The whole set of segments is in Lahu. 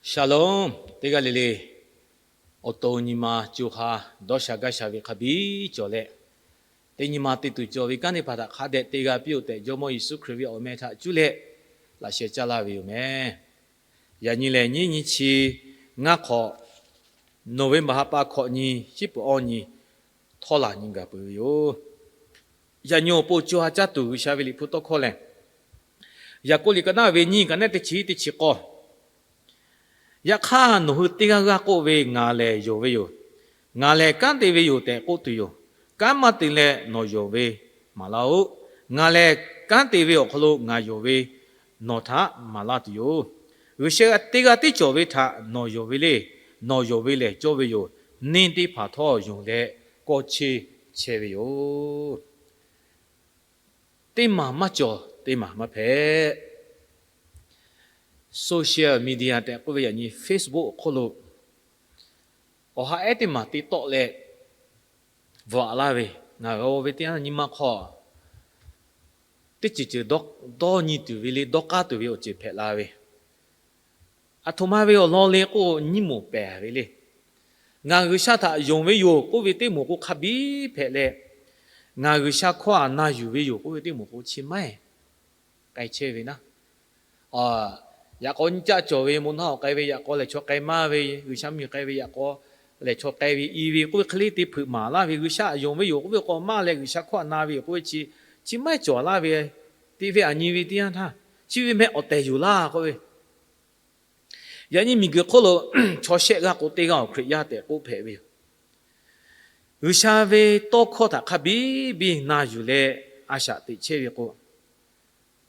Shalom, teˇ g'aˇ le le, awˬ to nyi ma co ha dawˇ sha gaˇ sha ve hk'a biˇ cawˬ leh, teˇ nyi ma te tuˬ cawˬ ve kanˉ teˇ hpaˍ htaꞈ hk'a dehꞈ te g'a piˇ-oˆ tehꞈ, Jawˇmawˇ Yeˍsuˆ Hkriꞈ ve awˬ meh htaꞈ cuˇ leh laꞈ sheh caˇ laˇ ve yoˬ meh. Yaꞈ nyi lehˬ, nyiˇ nyi chi ngaˇ hk'awꞈ, November ha pa hkawꞈ nyi, shiˉ peuˬ awˇ nyi, htawˇ laˬ nyi gaˬ peuˬ ve yoˬ. Yaꞈ nyi awˬ pon co ha caˇ tuˬ G'uiˬsha ve Liꞈ hpu tawˇ hkawˇ lehˬ, Yaˍkoˆ liꞈ ka naˉ ve nyiˇ ka naˉ teˇ chi teˇ chi k'awˇ, Yaꞈ hk'aˇ, nawˬ hui teˇ g'aˇ g'aˇ k'oˆ ve, Ngaˬ lehˬ yonˍ ve yoˬ, ngaˬ lehˬ kanˉ te ve yoˬ tehꞈ k'oˆ tuˬ yoˬ. Kanˉ maˇ te leh nawˬ yonˍ ve maˍ laˇ-oˆ. Ngaˬ lehˬ kanˉ te ve awˬ hk'aw lo ngaˬ yonˍ ve nawˬ htaꞈ maˍ laˇ tuˬ yoˬ. G'uiˬsha teˇ g'aˇ tiˉ cawˬ ve htaꞈ nawˬ yonˍ ve le. Nawˬ yonˍ ve lehˬ cawˇ ve yoˬ. Neˇ teˇ hpaˍ htawˇ yonˍ leh kawˇ cheˇ chehˇ ve yoˬ. Teˇ maˬ maˇ cawˬ, teˇ maˬ maˇ hpehꞈ. Social media tehꞈ k'oˆ ve yaꞈ nyi Facebook awˬ hk'oˆ lo awˬ ha ehˉ teˇ maˬ te tawˆ leh bvuhꞈ laˇ ve, ngaˬ g'a ve teˇ yanˇ nyi ma hk'aw teˇ ceuˬ ceuˬ dawˇ nyi tuˬ ve le, dawˇ k'aˉ tuˬ ve awˬ ceuˬ hpehꞈ la ve, aˬ htoꞈ ma ve awˬ lawn le k'o, nyiˇ moˍ pehˍ ve le. Ngaˬ G'uiˬsha htaꞈ yonˍ ve yoˬ k'oˆ ve teˇ moˍ k'o hk'a biˇ hpehꞈ leh, ngaˬ G'uiˬsha hkawˇ htaꞈ na yuˬ ve yoˬ k'oˆ ve teˇ moˍ k'o chi maˇ heˆ. K'ai chehˇ ve naˉ, yaꞈ k'aw nyi caˆ cawˬ ve, mo naˉ awˬ k'ai ve yaꞈ k'aw lehˬ chaw k'ai maˇ ve, G'uiˬsha mvuhˇmiˬ k'ai ve yaꞈ k'aw lehˬ chaw k'ai ve, i ve k'oˆ ve hk'e le te hpeuꞈ maˍ laˇ ve, G'uiˬsha htaꞈ yonˍ ve yoˬ k'oˆ ve k'o maˇ leh G'uiˬsha hkawˇ htaꞈ na ve yoˬ k'oˆ ve chi, chi maˇ heˆ cawˬ laˇ ve, teˇ ve aˬ nyi ve teˇ yanˇ htaˇ, chi ve meh awˬ tehˬ yoˬ laˇ k'oˆ ve, yaꞈ nyi miˬguiˬ hk'oˆ lo chaw shehˆ g'aˇ k'o teˇ g'aˇ awˬ Hkriꞈ yaˇ tehꞈ k'oˆ hpehꞈ ve yoˬ. G'uiˬsha ve tawˇ hkawˇ htaꞈ hk'a biˇ biˇ na yuˬ leh a shaꞈ teꞈ chehˇ ve k'o,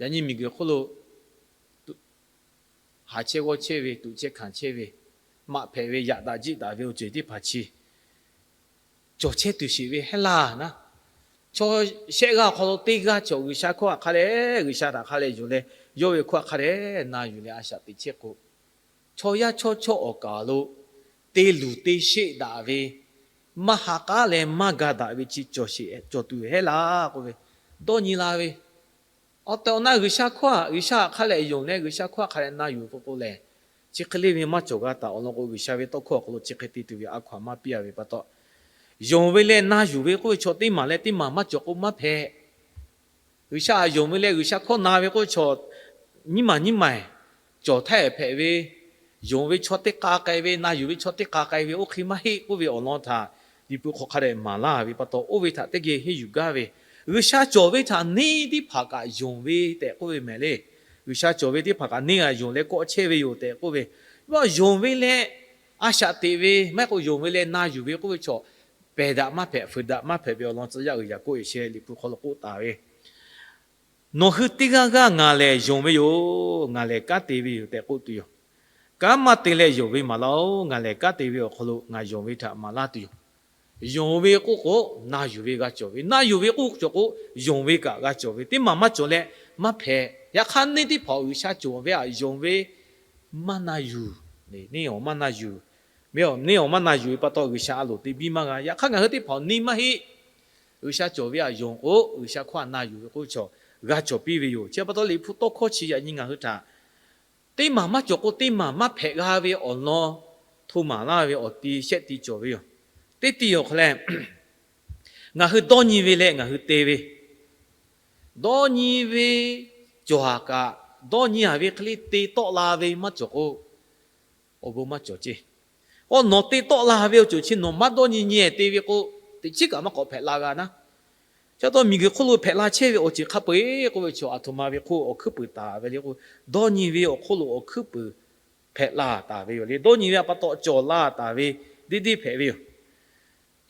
yaꞈ nyi miˬguiˬ hk'oˆ lo haˍ chehˇ g'awˇ chehˇ ve, tuꞈ chehˇ hkanˍ chehˇ ve, maꞈ hpehꞈ ve, yaꞈ daꞈ jiˆ daꞈ ve awˬ ceuˬ teˇ hpaˍ chi cawˬ chehˇ tuˬ sheˍ ve heˆ laˇ naˉ. Chaw shehˆ g'aˇ awˬ hk'aw lo teˇ g'aˇ cawˬ G'uiˬsha hkawˇ htaꞈ hk'a leh, G'uiˬsha htaꞈ hk'a leh yonˍ leh, yawˇ ve hkawˇ htaꞈ hk'a leh na yuˬ leh a shaꞈ teꞈ chehˇ k'o, chaw yaˇ chawˇ chawˇ awˬ kaˍ lo te luˬ te sheˆ daꞈ ve, maˇ ha k'aˉ leh maˇ ga daꞈ ve chi cawˬ sheˍ, cawˬ tuˬ heˆ laˇ k'oˆ ve dawˇ nyi la ve. Awˬ tehˬ awˬ na G'uiˬsha hkawˇ htaꞈ, G'uiˬsha htaꞈ hk'a leh yonˍ leh G'uiˬsha hkawˇ htaꞈ hk'a leh na yuˬ k'o k'o lehˬ, chi hk'e le ve maˇ cawˬ g'a taˍ. Awˬ lawn k'o, G'uiˬsha ve tawˇ hkawˇ awˬ hk'aw lo chi hk'e te tuˬ ve a hkaw aˬ maˇ piˇ a ve pa taw, yonˍ ve leh na yuˬ ve k'oˆ ve chaw teˇ maˬ leh teˇ maˬ maˇ cawˬ k'o maˇ hpehꞈ. G'uiˬsha htaꞈ yonˍ ve leh G'uiˬsha hkawˇ na ve k'oˆ ve chaw nyiˇ maˬ nyiˇ maˬ cawˬ htaˇ hpehꞈ ve, yonˍ ve chaw teˇ k'a k'ai ve, na yuˬ ve chaw teˇ k'a k'ai ve oˇ hk'e maˇ heˆ k'oˆ ve awˬ lawn htaꞈ Liꞈ hpu hk'aw hk'a dehꞈ maˍ laˇ ve pa taw, oˇ ve htaꞈ teˇ geh henˇ yuˬ gaˇ ve, G'uiˬsha cawˬ ve htaꞈ neˇ teˇ hpaˍ kaꞈ yonˍ ve tehꞈ k'oˆ ve mehˍ le. G'uiˬsha cawˬ ve teˇ hpaˍ kaꞈ neˇ g'aꞈ yonˍ leh kawˆ chehˇ ve yoˬ tehꞈ k'oˆ ve, yawˇ yonˍ ve leh a shaꞈ teꞈ ve, maˇ heˆ k'o yonˍ ve leh na yuˬ ve k'oˆ ve chaw pehˬ daꞈ maˇ hpehꞈ, fuiˍ daꞈ maˇ hpehꞈ ve awˬ lawn tcuh yaˇ uiˍ Yaˍkoˆ yehˬ sheh Liꞈ hpu hk'aw lo k'oˆ taˍ ve, Nawˬ hui teˇ g'aˇ g'aˇ ngaˬ lehˬ yonˍ ve yoˬ, ngaˬ lehˬ kanˉ te ve yoˬ tehꞈ k'oˆ tuˬ yoˬ. Kanˉ maˇ te leh yonˍ ve maˍ laˇ-oˬ. Ngaˬ lehˬ kanˉ te ve awˬ hk'aw lo ngaˬ yonˍ ve htaꞈ maˍ laˇ tuˬ yoˬ. Yonˍ ve k'oˆ k'o, na yuˬ ve g'a cawˬ ve, na yuˬ ve k'oˆ cawˬ k'o, yonˍ ve kaꞈ g'a cawˬ ve, teˇ maˬ maˇ cawˬ leh maˇ hpehꞈ. Yaꞈ hk'aˇ, neˇ teˇ hpaˍ G'uiˬsha cawˬ ve htaꞈ yonˍ ve maˇ na yuˬ. Neˇ awˬ maˇ na yuˬ, neˇ awˬ maˇ na yuˬ ve pa taw G'uiˬsha a loˍ te biˇ maˇ g'a. Yaꞈ hk'aˇ, ngaˬ hui teˇ hpaˍ neˇ maˇ heˆ. G'uiˬsha cawˬ ve htaꞈ yonˍ k'o, G'uiˬsha hkawˇ htaꞈ na yuˬ ve k'oˆ ve chaw g'a cawˬ piˇ ve yoˬ. Chi pa taw Liꞈ hpu tawˇ hkawˇ chi yaꞈ nyi ngaˬ hui htaꞈ teˇ maˬ maˇ cawˬ k'o, teˇ maˬ maˇ hpehꞈ g'a ve awˬ lawn hto maˍ laˇ ve awˬ ti shehˆ ti cawˬ ve yoˬ. Teˇ ti awˬ hk'aw leh, ngaˬ hui dawˇ nyi ve leh ngaˬ hui te ve, dawˇ nyi ve cawˬ-a kaꞈ, dawˇ nyi-a ve hk'e le te tawˆ la ve maˇ cawˬ k'o, awˬ bon maˇ cawˬ ceˇ. K'o nawˬ te tawˆ la ve awˬ ceuˬ chi nawˬ maˇ dawˇ nyi nyi-e te ve k'o, teꞈ chiˉ kaꞈ maˇ k'awꞈ hpehꞈ la g'a naˉ. Chi pa taw miˬguiˬ hk'oˆ lo hpehꞈ la chehˇ ve awˬ ceuˬ hk'a peu-eˬ k'oˆ ve chaw aˬ htoꞈ ma ve hk'oˆ awˬ hkuiˉ puiˍ taˍ ve le k'o, dawˇ nyi ve awˬ hk'oˆ lo awˬ hkuiˉ puiˍ hpehꞈ la taˍ ve yoˬ le. Dawˇ nyi ve pa taw cawˬ la taˍ ve deˇ deˇ hpehꞈ ve yoˬ.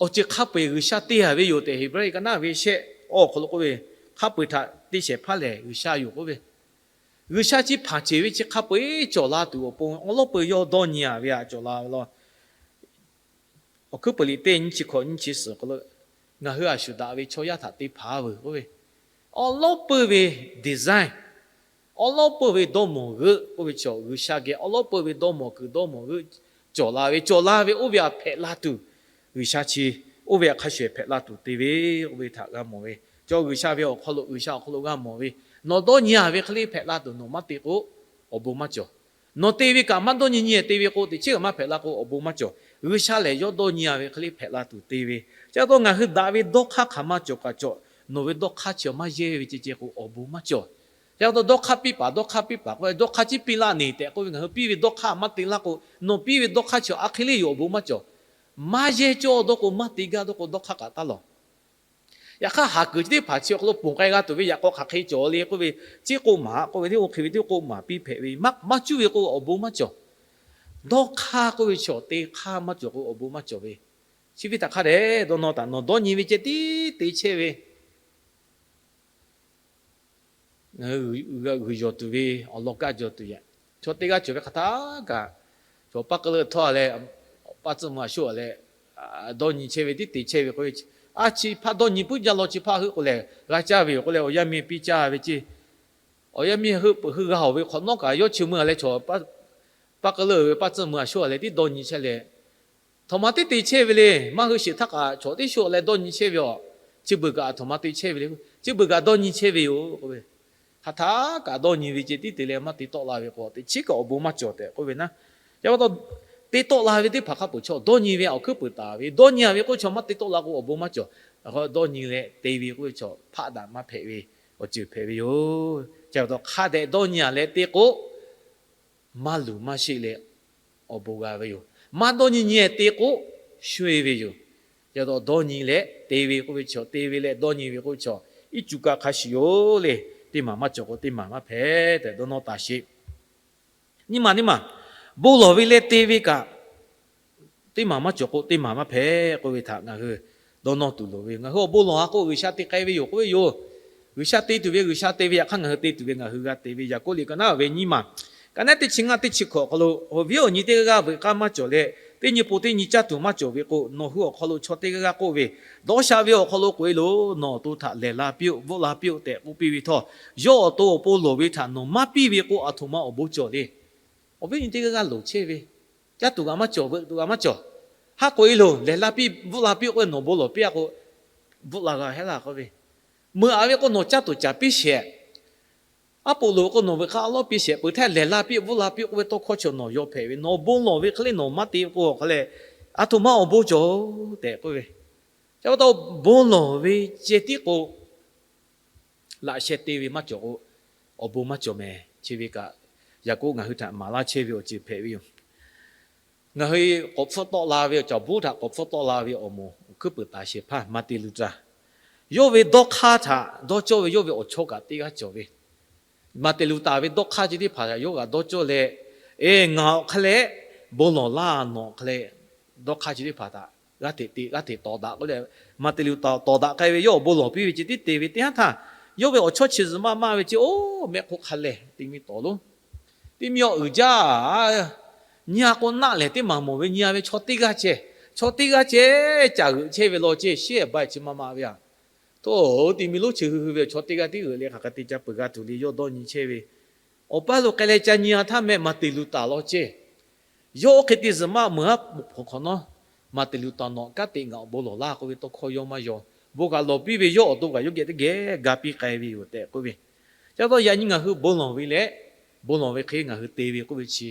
Awˬ ceuˬ hk'a peu-eˬ G'uiˬsha te-a ve yoˬ tehꞈ, Heˍbrehˇ ka naˉ ve shehˆ awˬ hk'aw lo k'oˆ ve, hk'a peu-eˬ htaꞈ te shehˍ hpaˇ lehˬ G'uiˬsha yoˬ k'oˆ ve, G'uiˬsha chi hpanˍ ceˬ ve chi hk'a peu-eˬ cawˬ la tuˬ awˬ pon awˉ lawˉ peu yawˇ dawˇ nyi-a ve htaꞈ cawˬ la ve law. Awˬ hkuiˉ puiˍ liꞈ teˇ nyiˇ chi hkawꞈ nyiˇ chi suhˍ hk'aw lo, ngaˬ hui a shu daꞈ ve chaw yaˇ htaꞈ te hpanˍ-a veuˬ k'oˆ ve, awˉ lawˉ peu ve design, awˉ lawˉ peu ve dawˇ mawˬ g'euˆ k'oˆ ve chaw, G'uiˬsha geh awˉ lawˉ peu ve dawˇ mawˬ kuiˬ dawˇ mawˬ g'euˆ cawˬ la ve, cawˬ la ve oˇ ve htaꞈ hpehꞈ la tuˬ, G'uiˬsha chi oˇ ve htaꞈ hk'a shuˍ hpehꞈ la tuˬ te ve k'oˆ ve htaꞈ g'a mawˬ ve, chaw G'uiˬsha ve awˬ hk'aw lo, G'uiˬsha awˬ hk'aw lo g'a mawˬ ve, nawˬ dawˇ nyi-a ve hk'e le hpehꞈ la tuˬ nawˬ maˇ te k'o, awˬ bon maˇ cawˬ. Nawˬ te ve kaꞈ maˇ dawˇ nyi nyi te ve k'o, teꞈ chiˉ kaꞈ maˇ hpehꞈ la k'o, awˬ bon maˇ cawˬ. G'uiˬsha lehˬ yawˇ dawˇ nyi a ve hk'e le hpehꞈ la tuˬ te ve. Chi pa taw ngaˬ hui daꞈ ve dawˇ hk'aˇ hk'aˬ maˇ cawˬ kaꞈ cawˬ, nawˬ ve dawˇ hk'aˇ chi maˇ yehˇ ve ceh ceh k'o, awˬ bon maˇ cawˬ. Chi pa taw dawˇ hk'aˇ piˇ paˍ, dawˇ hk'aˇ piˇ paˍ k'oˆ ve, dawˇ hk'aˇ ciˉ piˇ laˇ neˬ tehꞈ k'oˆ ve, ngaˬ hui piˇ ve dawˇ hk'aˇ maˇ te laˇ k'o, nawˬ piˇ ve dawˇ hk'aˇ chi awˬ hk'e le yoˬ, awˬ bon maˇ cawˬ. Maˇ yehˇ cawˇ dawˇ k'o, maˇ te gaˇ dawˇ k'o, dawˇ hk'aˇ kaꞈ taˇ lawˬ. Yaꞈ hk'aˇ, haˍ kuiˬ chi teˇ hpaˍ chi awˬ hk'aw lo ponˬ k'ai g'a tuˬ ve yaꞈ k'aw hk'aˬ hk'e cawˬ le k'oˆ ve, ciˉ k'oˆ maˍ k'oˆ ve, teˇ k'oˆ hk'e ve teˇ k'oˆ maˍ piˇ hpehꞈ ve, maˇ cuˇ ve k'o, awˬ bon maˇ cawˬ. Dawˇ hk'aˇ k'oˆ ve chaw te hk'aˇ maˇ cawˬ k'o, awˬ bon maˇ cawˬ ve. Chi ve htaꞈ hk'a dehꞈ dawˇ nawˇ taꞈ, nawˬ dawˇ nyi ve ceh tiˉ te chehˇ ve Ngaˬ hui g'uiˬ yawˬ tuˬ ve awˬ lawn kaˇ jaw tuˬ yaꞈ, chaw teˇ g'aˇ cawˬ ve hk'aˬ htaˇ kaꞈ, chaw paˇ k'euˆ leuˆ htawˇ leh, paˇ tcuhˇ mvuh a shoˆ a leh, dawˇ nyi chehˇ ve tiˉ te chehˇ ve k'o, a chi hpaˇ dawˇ nyi puiˉ jaˇ law, chi hpaˇ heuˆ k'o lehˬ g'a caˇ ve yoˬ k'oˆ leh, awˬ yaˇ miˇ piˇ caˇ ve ceˇ. Awˬ yaˇ miˇ heuˆ peuˬ heuˆ g'a hawˬ ve hk'awꞈ nawˉ kaꞈ, yawˇ chi mui a leh chaw paˇ k'euˆ leuˆ ve paˇ tcuhˇ mvuh a shoˆ a leh tiˉ dawˇ nyi chehˇ leh, Htawnˍ ma teˇ te chehˇ ve le. Maˇ hui sheˍ htaˇ kaꞈ chaw teˇ shoˆ leh dawˇ nyi chehˇ ve aˬ. Chi beuꞈ kaꞈ htawnˍ ma te chehˇ ve le. Chi beuꞈ kaꞈ dawˇ nyi chehˇ ve yoˬ k'oˆ ve, hk'aˬ htaˇ kaꞈ dawˇ nyi ve ceh tiˉ te leh maˇ te tawˆ la ve k'o, teꞈ chiˉ kaꞈ awˬ bon maˇ cawˬ tehꞈ k'oˆ ve naˉ. Yaꞈ pa taw, te tawˆ la ve teˇ hpaˍ hk'a peuˬ chaw dawˇ nyi ve awˬ hkuiˉ puiˍ taˍ ve, dawˇ nyi a ve k'oˆ chaw maˇ te tawˆ la k'o, awˬ bon maˇ cawˬ. Dawˇ nyi leh te ve k'oˆ ve chaw hpaˆ daꞈ maˇ hpehꞈ ve awˬ ceuˬ hpehꞈ ve yoˬ. Chi pa taw, hk'a dehꞈ dawˇ nyi a leh te k'o, maˇ luˬ maˇ sheˆ leh awˬ bon g'a ve yoˬ. Maˇ dawˇ nyi nyi te k'o, sho e ve yoˬ. Yaꞈ taw dawˇ nyi leh te ve k'oˆ ve chaw, te ve leh dawˇ nyi ve k'oˆ ve chaw, iˉ cuˬ kaꞈ hk'a shuˍ yoˬ le. Teˇ maˬ maˇ cawˬ k'o, teˇ maˬ maˇ hpehꞈ tehꞈ dawˇ nawˇ taˍ sheˍ. Nyiˇ maˬ nyiˇ maˬ, bon lawˬ ve leh te ve kaꞈ, teˇ maˬ maˇ cawˬ k'o, teˇ maˬ maˇ hpehꞈ k'oˆ ve htaꞈ ngaˬ hui dawˇ nawˇ tuˬ loˍ ve yoˬ. Ngaˬ hui awˬ bon lawˬ a k'o, G'uiˬsha te k'ai ve yoˬ k'oˆ ve yoˬ. G'uiˬsha te tuˬ ve G'uiˬsha te ve, yaꞈ hk'aˇ ngaˬ hui te tuˬ ve ngaˬ hui g'a te ve. Yaˍkoˆ liꞈ ka naˉ ve nyiˇ maˬ, ka naˉ teˇ chi ngaˇ teˇ chi hkawꞈ awˬ hk'aw lo, awˬ viˉ awˬ nyi teˇ g'aˇ g'aˇ veuꞈ k'aˇ maˇ cawˬ leh, teˇ nyi po teˇ nyi caˇ tuˬ maˇ cawˬ ve k'o, nawˬ hui awˬ hk'aw lo chaw teˇ g'aˇ g'aˇ k'oˆ ve, dawˇ sha ve awˬ hk'aw lo k'oꞈ e loˬ. Nawˬ awˬ to htaꞈ lehˬ la piˇ-oˆ, bvuhˆ la piˇ-oˆ tehꞈ k'oˆ piˇ ve htawˇ, yawˇ awˬ to awˬ pon lawˬ ve htaꞈ nawˬ maˇ piˇ ve k'o, aˬ htoꞈ ma awˬ bon cawˬ le. Awˬ viˉ awˬ nyi teˇ g'aˇ g'aˇ loˍ chehˇ ve, caˇ tuˬ g'a maˇ cawˬ, veuꞈ tuˬ g'a maˇ cawˬ. Haˉ k'oꞈ e loˬ, lehˬ la piˇ, bvuhˆ la piˇ k'oˆ ve, nawˬ bon lawˬ piˇ a k'o, bvuhˆ la g'a hehˉ la k'oˆ ve, meuꞈ a ve k'o nawˬ caˇ tuˬ caˍ piˇ shehˍ. Aˉ poꞈ loˍ k'o nawˬ veuꞈ hk'aˇ a lawˉ piˇ shehˍ, peuˬ htaˇ lehˬ la piˇ, bvuhˆ la piˇ k'oˆ ve tawˇ hkawˇ chaw nawˬ yaw hpehꞈ ve, nawˬ bon lawˬ ve hk'e le nawˬ maˇ te k'o, awˬ hk'a leh aˬ htoꞈ ma awˬ bon cawˬ tehꞈ k'oˆ ve. Chi pa taw, bon lawˬ ve ceh tiˉ k'o, laꞈ sheh te ve maˇ cawˬ k'o, awˬ bon maˇ cawˬ mehˍ. Chi ve kaꞈ, Yaˍkoˆ ngaˬ hui htaꞈ maˍ laˇ chehˇ ve awˬ ceuˬ hpehꞈ ve yoˬ. Ngaˬ hui k'awꞈ hpfuhˆ tawˆ la ve awˬ cawˬ, buˉ htaꞈ k'awꞈ hpfuhˆ tawˆ la ve awˬ moˍ awˬ hkuiˉ puiˍ taˍ shehˍ hpaˇ Maˍteˍluˍtaˍ, yawˇ ve dawˇ hk'aˇ htaꞈ dawˇ cawˇ ve yawˇ ve awˬ chawˇ kaꞈ teˇ g'aˇ cawˬ ve. Maˍteˍluˍtaˍ ve dawˇ hk'aˇ chi teˇ hpaˍ htaꞈ yawˇ g'a dawˇ cawˇ leh, e, ngaˬ awˬ hk'a leh bon lawˬ laˇ, nawˬ awˬ hk'a leh dawˇ hk'aˇ chi teˇ hpaˍ htaꞈ g'aˇ hteꞈ te, g'aˇ hteꞈ tawˍ daꞈ k'oˆ leh, Maˍteˍluˍtaˍ tawˍ daꞈ k'ai ve, yawˇ awˬ bon lawˬ piˇ ve ceh tiˉ te ve teˇ haˉ htaˇ, yawˇ ve awˬ chawˇ chi zuhꞈ maˇ maˇ ve ceh, oˇ mehˆ hk'oˆ hk'a lehˬ te mi tawˍ lonˉ. Teˇ miˇ awˬ uiˍ jaˇ. Nyi a k'o naˆ lehˬ teˇ maˬ mawˬ ve, nyi a ve chaw teˇ g'aˇ ceh, chaw teˇ g'aˇ ceh ca g'euꞈ chehˇ ve law ceh, sheˉ ehˍ ba ehˍ chi ma ma ve aꞈ. Htawˇ, teˇ miˇ lonˉ chi hui hui ve chaw teˇ g'aˇ tiˉ g'euꞈ leh hk'aˬ hk'e te ca peuˬ g'a tuˬ le, yawˇ dawˇ nyi chehˇ ve. Awˬ paˇ lo k'ai leh ca nyi a htaˇ mehˆ Maˍteˍluˍtaˍ law ceh. Yawˇ oˇ hk'e te zuhꞈ maˇ meuˬ a hk'awꞈ nawˉ, Maˍteˍluˍtaˍ nawˬ kanˉ te ngaˬ awˬ bon lawˬ laˇ k'oˆ ve tawˇ hkawˇ yawˇ maˇ yaw. Bon kaꞈ lawˬ piˇ ve yawˇ awˬ to kaꞈ yawˇ geh teˇ geh ga piˇ k'ai ve yoˬ tehꞈ k'oˆ ve. Chi pa taw yaꞈ nyi ngaˬ hui bon lawˬ ve leh, bon lawˬ ve hk'e ngaˬ hui te ve k'oˆ ve chi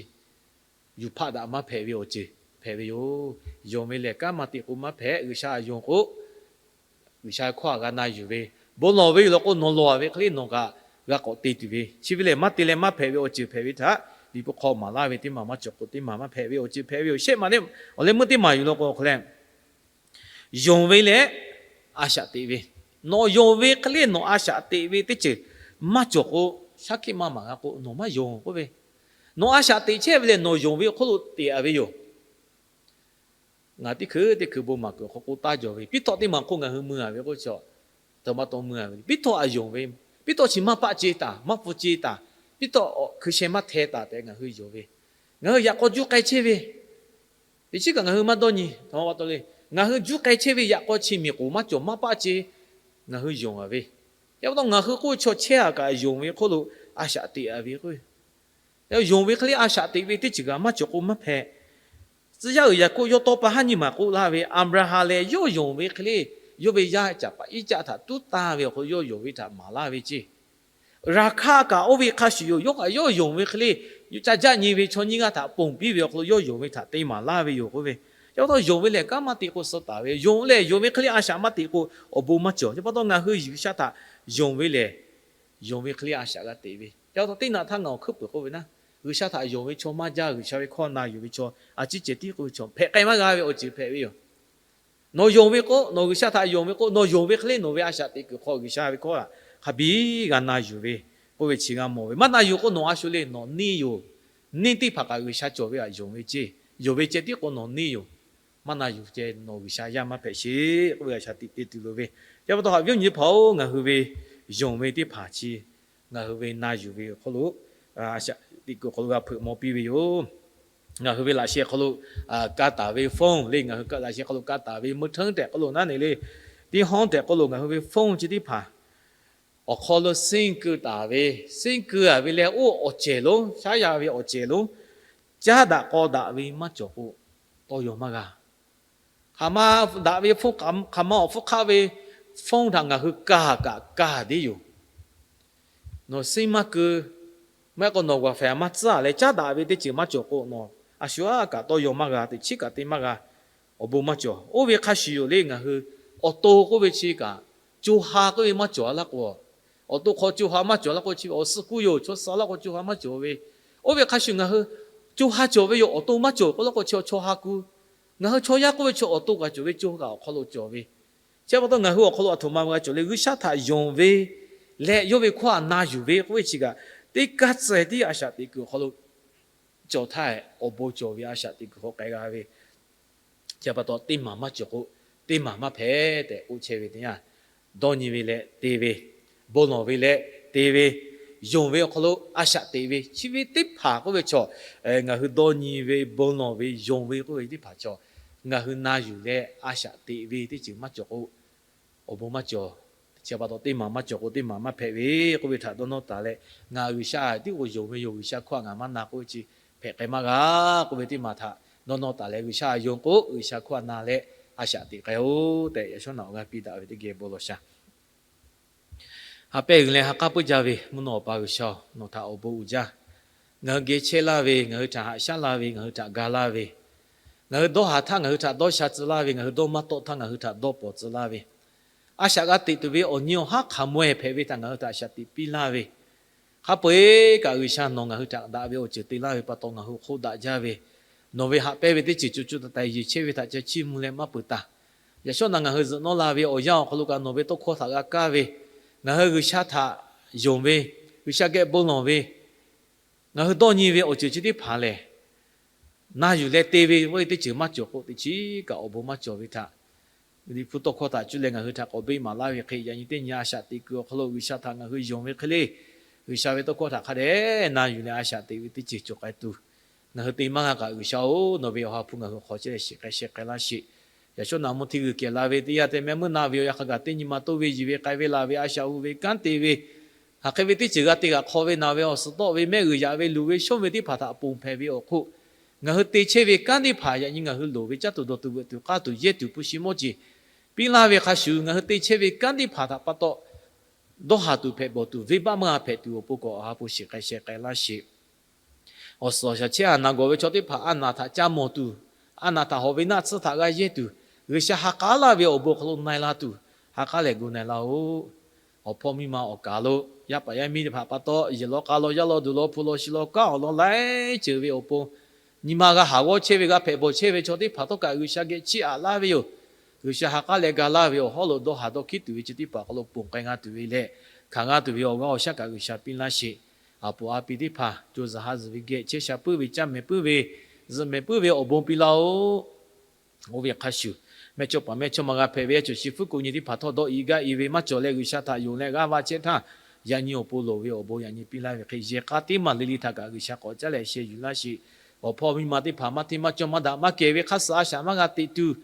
yuˬ hpaˆ daꞈ maˇ hpehꞈ ve awˬ ceuˬ hpehꞈ ve yoˬ. Yonˍ ve lehˬ kanˉ maˇ te k'o maˇ hpehꞈ. G'uiˬsha yonˍ k'o, G'uiˬsha hkawˇ htaꞈ g'a na yuˬ ve, bon lawˬ ve yoˬ law k'o, nawˬ lawˬ ve hk'e le nawˬ kaꞈ g'a k'awꞈ te tuˬ ve. Chi ve lehˬ maˇ te leh maˇ hpehꞈ ve awˬ ceuˬ hpehꞈ ve htaꞈ Liꞈ hpu hk'aw maˍ laˇ ve, teˇ maˬ maˇ cawˬ k'o teˇ maˬ maˇ hpehꞈ ve awˬ ceuˬ hpehꞈ ve yoˬ. Shehˆ maˬ le, awˬ leh meuˇ teˇ maˬ yuˬ law k'o hk'a leh, yonˍ ve leh a shaꞈ teꞈ ve. Nawˬ yonˍ ve hk'e le nawˬ a shaꞈ teꞈ ve teˇ ceuˬ maˇ cawˬ k'o, shaˉ hkiˆ maˇ maˍ g'a k'o nawˬ maˇ yonˍ k'oˆ ve. Nawˬ a shaꞈ teꞈ chehˇ ve lehˬ nawˬ yonˍ ve awˬ hk'oˆ lo teꞈ a ve yoˬ. Ngaˬ teˇ hkui teˇ hkui bon maˍ kuiˬ hk'aw k'oˆ taˇ jawˬ ve, piˉ htawˇ teˇ maˬ hk'oˆ ngaˬ hui mui a ve k'oˆ ve chaw, htaꞈ ma taw mui a ve, piˉ htawˇ a yonˍ ve, piˉ htawˇ chi maˇ paˆ ce taˍ, maˇ pfuhˇ ce taˍ, piˉ htawˇ hkui sheh maˇ hteh taˍ tehꞈ ngaˬ hui yonˍ ve. Ngaˬ hui yaꞈ k'aw juˇ k'ai chehˇ ve, teꞈ chiˉ kaꞈ ngaˬ hui maˇ dawˇ nyi. Htaꞈ ma pa taw le, ngaˬ hui juˇ k'ai chehˇ ve yaꞈ k'aw chi miˬ k'oˍ maˇ cawˬ maˇ paˆ ce ngaˬ hui yonˍ a ve. Yaꞈ pa taw ngaˬ hui k'oˆ ve chaw chehˇ a kaꞈ yonˍ ve hk'oˆ lo a shaꞈ teꞈ a ve k'o, yonˍ ve hk'e le a shaꞈ teꞈ ve teˇ ceuˬ kaꞈ maˇ cawˬ k'o maˇ hpehꞈ. Tcuh yaˇ uiˍ Yaˍkoˆ yawˇ tawˇ pa haˉ nyiˇ maˬ k'oˆ laˇ ve, Aˍbraˍhanˍ lehˬ yawˇ yonˍ ve hk'e le, yawˇ ve yaˇ caꞈ paˍ Iˉcaˆ htaꞈ tuˉ taˇ ve awˬ hk'aw lo yawˇ yonˍ ve htaꞈ maˍ laˇ ve ceˇ. Raˍhkaˆ kaꞈ oˇ ve hk'a shuˍ yoˬ. Yawˇ kaꞈ yawˇ yonˍ ve hk'e le, yuˬ ca jaˆ nyi ve chaw nyiˇ g'aˇ htaꞈ ponˬ piˇ ve awˬ hk'aw lo yawˇ yonˍ ve htaꞈ te maˍ laˇ ve yoˬ k'oˆ ve. Chi pa taw yonˍ ve lehˬ kanˉ maˇ te k'o suh taˍ ve, yonˍ lehˬ yonˍ ve hk'e le a shaꞈ maˇ te k'o awˬ bon maˇ cawˬ. Chi pa taw ngaˬ hui G'uiˬsha htaꞈ yonˍ ve lehˬ, yonˍ ve hk'e le a shaꞈ g'a teꞈ ve. Chi pa taw teˇ naꞈ htaˇ ngaˬ awˬ hkuiˉ peuˬ k'oˆ ve naˉ, G'uiˬsha htaꞈ yonˍ ve chaw maˇ jaˇ, G'uiˬsha ve hkawˇ na yuˬ ve chaw a ciˉ cehˬ tiˉ k'oˆ ve chaw hpehꞈ k'ai maˇ g'a ve awˬ ceuˬ hpehꞈ ve yoˬ. Nawˬ yonˍ ve k'o, nawˬ G'uiˬsha htaꞈ yonˍ ve k'o, nawˬ yonˍ ve hk'e le nawˬ ve a shaꞈ teꞈ kuiˬ hk'aw G'uiˬsha ve hkawˇ htaꞈ hk'a biˇ g'a na yuˬ ve k'oˆ ve chi g'a mawˬ ve. Maˇ na yuˬ k'o nawˬ a shu le nawˬ neˇ yoˬ. Neˇ teˇ hpaˍ kaꞈ G'uiˬsha cawˬ ve htaꞈ yonˍ ve ceˇ, yonˍ ve ceh tiˉ k'o nawˬ neˇ yoˬ. Maˇ na yuˬ ceh nawˬ G'uiˬsha yaˇ maˇ hpehꞈ sheˍ k'oˆ ve a shaꞈ teꞈ te tuˬ loˍ ve. Chi pa taw haꞈ ve awˬ nyi hpaˍ-oˬ, ngaˬ hui ve yonˍ ve teˇ hpaˍ chi ngaˬ hui ve na yuˬ ve awˬ hk'aw lo a shaꞈ teꞈ kuiˬ awˬ hk'aw lo g'a hpeuꞈ maw piˇ ve yoˬ. Ngaˬ hui ve laꞈ sheh hk'aw lo ka taˍ ve phone le, ngaˬ hui laꞈ sheh hk'aw lo ka taˍ ve meuˇ hteˉ tehꞈ k'oˆ lo naˉ ne le, teˇ hawˉ tehꞈ k'oˆ lo ngaˬ hui ve phone chi teˇ hpaˍ awˬ hk'aw lo seˇ keu taˍ ve, seˇ keu a ve leh oˇ awˬ cehˬ lonˉ shaˉ yaˇ ve awˬ cehˬ lonˉ caˉ daꞈ k'aw daꞈ ve maˇ cawˬ k'o tawˇ yaw maˇ g'a. Hk'aˬ ma daꞈ ve hk'aˬ ma awˬ hpfuhˇ hk'aˆ ve phone htaꞈ ngaˬ hui ka kaꞈ ka deˇ yoˬ. Nawˬ seˇ maˇ keu, maˇ heˆ k'o nawˬ g'aˬ fehˍ maˇ tcuhˉ leh caˉ daꞈ ve teˇ ceuˬ maˇ cawˬ k'o nawˬ a shu aˉ kaꞈ tawˇ yaw maˇ g'a, teꞈ chiˉ kaꞈ te maˇ g'a, awˬ bon maˇ cawˬ. Oˇ ve hk'a shuˍ yoˬ le ngaˬ hui awˬ to k'oˆ ve chi kaꞈ co ha k'oˆ ve maˇ cawˬ laˇ k'o, awˬ to hk'aw co ha maˇ cawˬ laˇ k'o chi awˬ suh kuˇ yoˬ, chaw suh laˇ k'o co ha maˇ cawˬ ve. Oˇ ve hk'a shuˍ ngaˬ hui co ha cawˬ ve yoˬ, awˬ to maˇ cawˬ k'oˆ laˇ k'o chi chaw ha kuˇ. Ngaˬ hui chaw yaˇ k'oˆ ve chi awˬ to kaꞈ cawˬ ve, co ha kaꞈ awˬ hk'aw lo cawˬ ve. Chi pa taw ngaˬ hui awˬ hk'aw lo a htoꞈ ma ve g'a cawˬ le, G'uiˬsha htaꞈ yonˍ ve leh yawˇ ve hkawˇ htaꞈ na yuˬ ve k'oˆ ve chi kaꞈ teˇ kaˇ tcuh tiˉ a shaꞈ teꞈ kuiˬ awˬ hk'aw lo cawˬ htaˇ, awˬ bon cawˬ ve a shaꞈ teꞈ kuiˬ hk'aw k'ai g'a ve. Chi pa taw teˇ maˬ maˇ cawˬ k'o teˇ maˬ maˇ hpehꞈ tehꞈ k'oˆ chehˇ ve teˇ yanˇ, dawˇ nyi ve leh te ve, bon lawˬ ve leh te ve, yonˍ ve awˬ hk'aw lo a shaꞈ teꞈ ve chi ve teˇ hpaˍ k'oˆ ve chaw, ngaˬ hui dawˇ nyi ve, bon lawˬ ve, yonˍ ve k'oˆ ve teˇ hpaˍ chaw, ngaˬ hui na yuˬ leh a shaꞈ teꞈ ve teˇ ceuˬ maˇ cawˬ k'o awˬ bon maˇ cawˬ. Chi pa taw teˇ maˬ maˇ cawˬ k'o teˇ maˬ maˇ hpehꞈ ve k'oˆ ve htaꞈ dawˇ nawˇ taˍ leh, ngaˬ G'uiˬsha tiˉ k'o yonˍ ve yoˬ, G'uiˬsha hkawˇ htaꞈ ngaˬ maˇ na k'oˆ ve chi hpehꞈ k'ai maˇ g'a k'oˆ ve teˇ maˬ htaꞈ dawˇ nawˇ taˍ leh, G'uiˬsha yonˍ k'o G'uiˬsha hkawˇ htaꞈ na leh a shaꞈ teꞈ k'ai-oˬ tehꞈ yaꞈ shawˉ naꞈ awˬ g'aˇ piˇ daꞈ ve teˇ geh bon lawˬ shaˍ. Ha pehˇ g'uiˬ leh ha k'aˉ puiˉ jaˇ ve mvuhˇ naw awˬ pa G'uiˬsha-oˬ, nawˬ htaꞈ awˬ bon uiˍ jaˇ. Ngaˬ hui geh chehˇ laˇ ve, ngaˬ hui htaꞈ haꞈ shaˉ laˇ ve, ngaˬ hui htaꞈ ga laˇ ve, ngaˬ hui dawˇ haˍ htaˇ ngaˬ hui htaꞈ dawˇ sha tcuh laˇ ve, ngaˬ hui dawˇ maˇ tawˆ htaˇ ngaˬ hui htaꞈ dawˇ pawˍ tcuh laˇ ve, a shaꞈ g'a teꞈ tuˬ ve awˬ nyi awˬ haˉ hk'aˬ maweh hpehꞈ ve htaꞈ ngaˬ hui htaꞈ a shaꞈ teꞈ piˇ laˇ ve, hk'a peu-eˬ kaꞈ G'uiˬsha nawˬ ngaˬ hui htaꞈ daꞈ ve awˬ ceuˬ te laˇ ve pa taw ngaˬ hui hk'oˆ daꞈ jaˇ ve, nawˬ ve haꞈ pehnˇ ve teˇ ceuˬ co co taiˍ taiˍ yeˬ chehˇ ve htaꞈ ca chiˇ mvuh leh maˇ peuˬ taˍ. Yaꞈ shawˉ naꞈ ngaˬ hui zuhꞈ nawˉ la ve awˬ yanˇ awˬ hk'aw lo kaꞈ nawˬ ve tawˇ hkawˇ htaꞈ g'a kaˇ ve, ngaˬ hui G'uiˬsha htaꞈ yonˍ ve, G'uiˬsha geh bon lawˬ ve, ngaˬ hui dawˇ nyi ve awˬ ceuˬ chi teˇ hpaˍ lehˬ, na yuˬ leh te ve awˬ e teˇ ceuˬ maˇ cawˬ k'o teꞈ chiˉ kaꞈ awˬ bon maˇ cawˬ ve htaꞈ Liꞈ hpu tawˇ hkawˇ htaꞈ cuˇ leh ngaˬ hui htaꞈ k'awꞈ beˆ maˍ laˇ ve hk'e, yaꞈ nyi teˇ nyi a shaꞈ teꞈ kuiˬ awˬ hk'aw lo G'uiˬsha htaꞈ ngaˬ hui yonˍ ve hk'e le, G'uiˬsha ve tawˇ hkawˇ htaꞈ hk'a dehꞈ na yuˬ leh a shaꞈ teꞈ ve teˇ ceuˬ cawˬ k'ai tuˬ, ngaˬ hui te maˇ g'a kaꞈ G'uiˬsha-oˬ, nawˬ ve awˬ ha hpu ngaˬ hui hk'aw chehˇ leh shiˍ k'ai sheh k'ai laˇ sheˍ. Yaꞈ shawˉ naꞈ mvuhˇ hti g'uiˬ kehˬ la ve teˇ yanˇ, te meh meuˇ na ve awˬ yanˇ hk'a gaˬ teˇ nyi ma toˇ ve, yiˬ ve, k'ai ve, laˬ ve, a shaꞈ hu ve, kanˉ te ve, hk'aˬ hk'e ve teˇ ceuˬ g'a te g'a hk'aw ve, naˬ ve, awˬ suhˍ tawˆ ve, mehˆ g'uiˬ yaꞈ ve, luˬ ve, shonˇ ve teˇ hpaˍ htaꞈ ponˬ hpehꞈ ve awˬ hk'oˆ, ngaˬ hui te chehˇ ve kanˉ teˇ hpaˍ yaꞈ nyi ngaˬ hui loˍ ve caˉ tuˬ dawˬ tuˬ veuꞈ tuˬ k'aˇ tuˬ yehˇ tuˬ hpu shi mawˇ jeˬ piˇ laˇ ve hk'a shuˍ, ngaˬ hui te chehˇ ve kanˉ teˇ hpaˍ htaꞈ pa taw dawˇ haˍ tuˬ hpehꞈ bawˬ tuˬ, venˇbaˆ maˇ g'a hpehꞈ tuˬ awˬ pon k'awꞈ awˬ ha hpu shiˍ k'ai sheh k'ai laˇ sheˍ. Awˬ suhˍ awˬ shaˍ chehˇ a naˍ gawˬ ve chaw teˇ hpaˍ a naˍ htaꞈ ca mawˬ tuˬ, a naˍ htaꞈ hawꞈ ve naˆ tsuhˇ htaꞈ g'a yehˇ tuˬ, G'uiˬsha ha k'aˉ laˇ ve awˬ bon awˬ hk'aw lo na-e la tuˬ, ha k'aˉ leh gu na-e laˇ-oˬ. Awˬ hpawˇ miˇ ma awˬ kaˍ lo, yaˇ paˍ yaˇ miˇ teˇ hpaˍ pa taw, yehˬ law k'a law, yaˇ law duˬ law, hpu law shi law, kanˉ awˬ lawn laiˉ ceuˬ ve awˬ pon nyi ma g'a haˍ g'awˇ chehˇ ve, g'a hpehꞈ bawˬ chehˇ ve chaw teˇ hpaˍ htawˇ kaꞈ G'uiˬsha geh chiˇ aꞈ laˇ ve yoˬ. G'uiˬsha ha k'aˉ leh ga laˇ ve awˬ hawˉ lo dawˇ haˍ dawˇ hkiˉ tuˬ ve chi teˇ hpaˍ awˬ hk'aw lo ponˬ k'ai g'a tuˬ ve leh, hkanˍ g'a tuˬ ve awˬ g'aˇ awˬ shaˉ kaꞈ G'uiˬsha piˇ laˇ sheˍ. A poˍ a pi teˇ hpaˍ co zuhˬ ha zuhˬ ve geh chehˇ sha puiˉ ve, caˇ mehˍ puiˉ ve, zuhꞈ mehˍ puiˉ ve awˬ bon piˇ laˇ-oˬ. Oˇ ve hk'a shuˍ, mehˇchawˇ paˍ mehˇchawˇma g'a hpehꞈ ve yaˇ cawˬ shi hpfuhˇ k'o nyi teˇ hpaˍ htawˇ dawˇ i gaˇ i ve maˇ cawˬ leh G'uiˬsha htaꞈ yonˍ leh g'aˇ va chehˇ htaˇ, yaꞈ nyi awˬ pon loˍ ve awˬ bon yaꞈ nyi piˇ laˇ ve hk'e, yehˬ k'a teˇ maˬ le le htaꞈ kaꞈ G'uiˬsha k'awꞈ caˉ leh sheh yuˬ laˇ sheˍ. Awˬ hpawˇ miˇ ma teˇ hpaˍ maˇ hteˇ maˇ cawˇ maˇ daꞈ maˇ kehˬ ve hk'a suhˍ a shaꞈ maˇ g'a teꞈ tuˬ,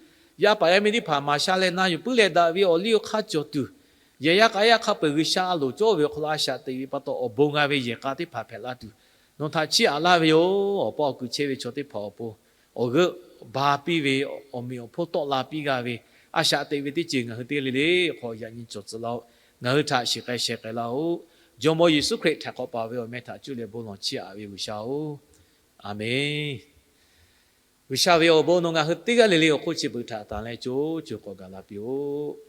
yaˇ paˍ yaˇ miˇ teˇ hpaˍ maˍ sha leh na yuˬ puiˉ leh daꞈ ve awˬ liˇ awˬ hk'aˇ cawˬ tuˬ, yehˬ yaˇ k'a yaˇ hk'a peu-eˬ G'uiˬsha a loˍ cawˇ ve awˬ hk'aw lo a shaꞈ teꞈ ve pa taw awˬ bon g'a ve yehˬ k'a teˇ hpaˍ hpehꞈ la tuˬ, nawˬ htaꞈ chiˇ aꞈ laˇ ve yoˬ. Awˬ pa awˬ kuiˬ chehˇ ve chaw teˇ hpaˍ awˬ pon awˬ g'euˆ ba piˇ ve, awˬ meꞈ awˬ hponˇ tawˆ la piˇ g'a ve, a shaꞈ teꞈ ve teˇ ceuˬ ngaˬ hui teˇ g'aˇ le le hk'aw yaꞈ nyi cawˬ tcuh laˇ-oˆ. Ngaˬ hui htaꞈ shiˍ k'ai sheh k'ai laˇ-oˆ. Jawˇmawˇ Yeˍsuˆ Hkriꞈ htaꞈ hk'awꞈ paˍ ve awˬ meh htaꞈ cuˇ leh bon lawˬ chiˇ aꞈ ve G'uiˬsha-oˬ, Aˍmenˍ. G'uiˬsha ve awˬ bon nawˬ ngaˬ hui teˇ g'aˇ le le awˬ hk'oˆ chi beuꞈ htaꞈ tanˬ leh co co k'awꞈ gaˬ la piˇ-oˆ.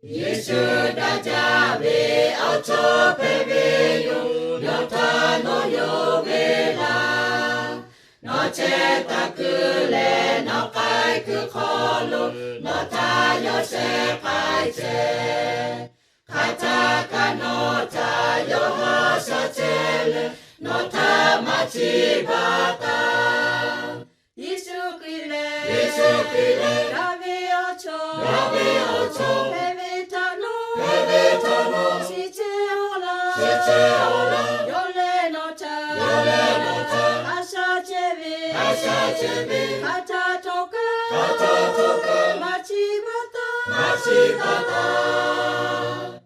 Yeˍsuˆ daꞈ jaˇ ve awˬ chawˇ hpehꞈ ve yoˬ. Yawˇ htaꞈ nawˬ yonˍ ve laˇ, nawˬ chehˇ taˍ kuiˬ leh nawˬ k'ai kuiˬ hk'aw lo nawˬ htaꞈ yawˇ shehˍ k'ai chehˇ. Hk'aˬ htaˆ kaꞈ nawˬ htaꞈ yawˇ haꞈ shaˉ chehˇ leh, nawˬ htaꞈ maˇ chiˇ baˬ taˍ. Yeˍsuˆ Hkriꞈ lehˬ, Yeˍsuˆ Hkriꞈ lehˬ, daꞈ ve awˬ chawˇ, daꞈ ve awˬ chawˇ, hpehꞈ ve htaꞈ nawˬ, hpehꞈ ve htaꞈ nawˬ, shiˍ chehˇ-oˆ laˇ, shiˍ chehˇ-oˆ laˇ. Yawˇ lehˬ nawˬ htaꞈ, yawˇ lehˬ nawˬ htaꞈ, haꞈ shaˉ chehˇ ve, haꞈ shaˉ chehˇ ve, hk'aˬ htaˆ htawˇ kaꞈ, hk'aˬ htaˆ htawˇ kaꞈ, maˇ chiˇ baˬ taˍ, maˇ chiˇ baˬ taˍ.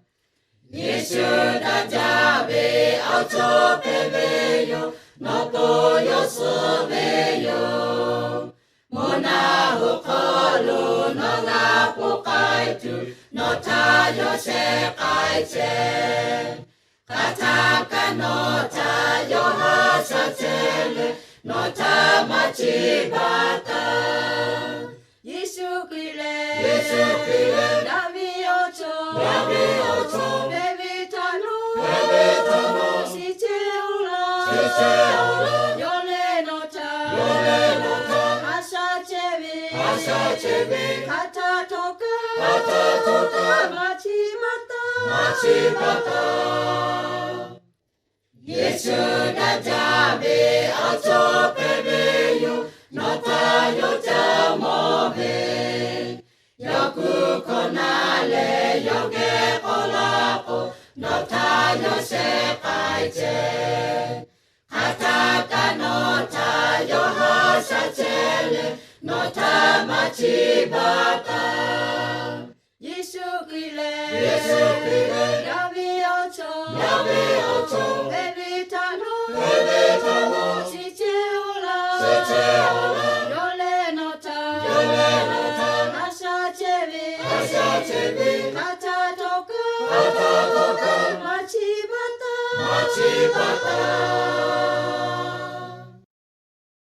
Yeˍsuˆ daꞈ jaˇ ve awˬ chawˇ hpehꞈ ve yoˬ. Nawˬ to yawˇ suh ve yoˬ. Mvuhˇ naw hoꞈ hk'aw lo nawˬ g'a ponˬ k'ai tuˬ, nawˬ htaꞈ yawˇ shehˍ k'ai chehˇ. Hk'aˬ htaˆ kaꞈ nawˬ htaꞈ yawˇ haꞈ shaˉ chehˇ leh, nawˬ htaꞈ maˇ chiˇ baˬ taˍ. Yeˍsuˆ Hkriꞈ lehˬ, Yeˍsuˆ Hkriꞈ lehˬ, daꞈ ve awˬ chawˇ, daꞈ ve awˬ chawˇ, hpehꞈ ve htaꞈ nawˬ, hpehꞈ ve htaꞈ nawˬ, shiˍ chehˇ-oˆ laˇ, shiˍ chehˇ-oˆ laˇ. Yawˇ lehˬ nawˬ htaꞈ, yawˇ lehˬ nawˬ htaꞈ, haꞈ shaˉ chehˇ ve, haꞈ shaˉ chehˇ ve, hk'aˬ htaˆ htawˇ kaꞈ, hk'aˬ htaˆ htawˇ kaꞈ, maˇ chiˇ baˬ taˍ, maˇ chiˇ baˬ taˍ. Yeˍsuˆ daꞈ jaˇ ve awˬ chawˇ hpehꞈ ve yoˬ. Nawˬ htaꞈ yawˇ ca mawˬ ve, yawˇ kuˬ hkawˇ na leh yawˇ geh k'awꞈ la k'o, nawˬ htaꞈ yawˇ shehˍ k'ai chehˇ. Hk'aˬ htaˆ kaꞈ nawˬ htaꞈ yawˇ haꞈ shaˉ chehˇ leh, nawˬ htaꞈ maˇ chiˇ baˬ taˍ. Yeˍsuˆ Hkriꞈ lehˬ, Yeˍsuˆ Hkriꞈ lehˬ, daꞈ ve awˬ chawˇ, daꞈ ve awˬ chawˇ, hpehꞈ ve htaꞈ nawˬ, hpehꞈ ve htaꞈ nawˬ, shiˍ chehˇ-oˆ laˇ, shiˍ chehˇ-oˆ laˇ. Yawˇ lehˬ nawˬ htaꞈ, yawˇ lehˬ nawˬ htaꞈ, haꞈ shaˉ chehˇ ve, haꞈ shaˉ chehˇ ve, hk'aˬ htaˆ htawˇ kaꞈ, hk'aˬ htaˆ htawˇ kaꞈ, maˇ chiˇ baˬ taˍ, maˇ chiˇ baˬ taˍ.